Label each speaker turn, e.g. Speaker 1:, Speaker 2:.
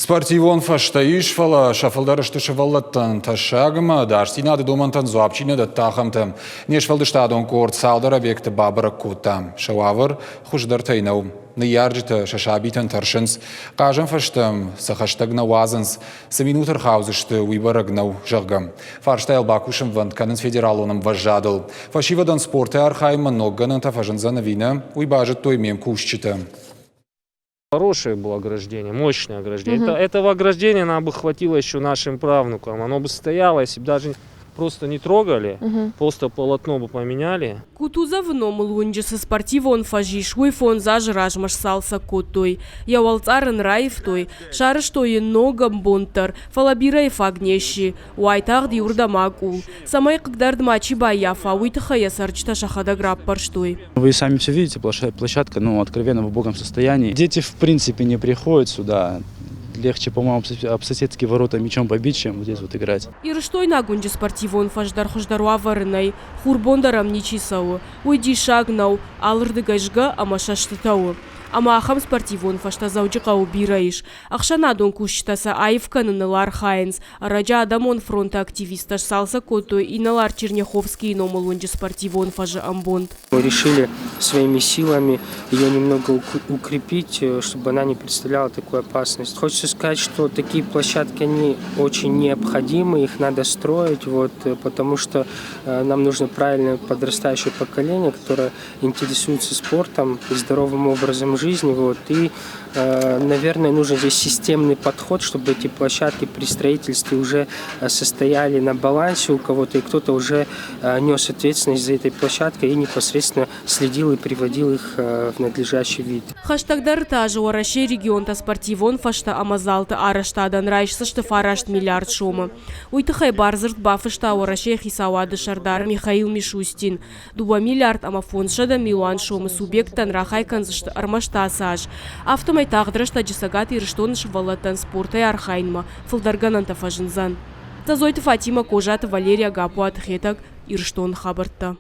Speaker 1: Спортивон фӕзтӕ ис, фӕлӕ сӕ фылдӕр сты сывӕллӕттӕн тӕссаг ӕмӕ ӕдасдзинады домӕнтӕн дзуапп чи нӕ дӕтты, ахӕмтӕ. Не сфӕлдыстадон къорд цалдӕр объекты бабӕрӕг кодта. Сӕ уавӕр хуыздӕртӕй нӕу. Ныййарджытӕ сӕ сабитӕн тӕрсынц. Хъазӕн фӕзтӕм сӕ хӕстӕг нӕ уадзынц. Цы минут ӕрхаудзысты, уый бӕрӕг нӕу, зӕгъгӕ. Фарстайыл бакусынвӕнд кӕнынц федералон ӕмвӕзадыл. Фӕсивӕдӕн спорты архайынмӕ ног гӕнӕнтӕ фӕзындзӕн ӕви нӕ, уый базыдтой ме мкусджытӕ.
Speaker 2: Хорошее было ограждение, мощное ограждение. Угу. Это, этого ограждения нам бы хватило еще нашим правнукам. Оно бы стояло, если бы даже просто не трогали, угу. просто полотно бы поменяли.
Speaker 3: Кутузовы номыл уынджы цы спортивон фӕз ис, уый фондз азы размӕ сцалцӕг кодтой. Йӕ уӕлцъар ын раивтой, сарӕзтой йын ног ӕмбонд дӕр, фӕлӕ бирӕйы фаг не сси. Уайтагъд иуырдӕм акъул. Цӕмӕй хъыгдард мачи баййафа, уый тыххӕй йӕ цӕрджытӕ сӕхӕдӕг раппӕрстой.
Speaker 4: Вы сами все видите, площадка, ну, откровенно в убогом состоянии. Дети в принципе не приходят сюда. Легче, по-моему, об соседские ворота мячом побить, чем вот здесь вот играть.
Speaker 3: Ирыстойнаг уынджы спортивон фӕз дӕр хуыздӕр уавӕры нӕй, хурбон дӕр ӕм ничи цӕуы. Уый диссаг нӕу, алырдыгӕй згӕ ӕмӕ сӕстытӕ у. Ӕмӕ ахӕм спортивон фӕзтӕ Дзӕуджыхъӕуы бирӕ ис. Ӕхсӕнадон кусджытӕ сӕ аив кӕныныл архайынц. Ӕрӕджы Адӕмон фронты активисттӕ сцалцӕг кодтой инӕлар Черняховскийы номыл уынджы спортивон фӕзы ӕмбонд.
Speaker 5: Мы решили своими силами ее немного укрепить, чтобы она не представляла такую опасность. Хочется сказать, что такие площадки, они очень необходимы, их надо строить, вот, потому что нам нужно правильное подрастающее поколение, которое интересуется спортом и здоровым образом жизни. Вот, и, наверное, нужен здесь системный подход, чтобы эти площадки при строительстве уже состояли на балансе у кого-то, и кто-то уже нес ответственность за этой площадкой и непосредственно следил и приводил их в надлежащий вид.
Speaker 3: Хӕстӕгдӕр этажы Уӕрӕсейы регионтӕ спортивон фӕзтӕ ӕмӕ залты арӕзтадӕн райсдзысты фараст миллиард сомы. Уый тыххӕй бардзырд бафыста Уӕрӕсейы хицауады сӕрдар Михаил Мишустин. Дыууӕ миллиард ӕмӕ фондзсӕдӕ милуан сомы субъекттӕн рахай кӕндзысты ӕрмӕст ацы аз. Афтӕмӕй тагъд рӕстӕджы Цӕгат Ирыстоны сывӕллӕттӕн спортӕй архайынмӕ фылдӕр гӕнӕнтӕ фӕзындзӕн. Тӕзойты Фатимӕ, Козаты Валерия, Гаппуаты Хетӕг, Ирыстоны хабӕрттӕ.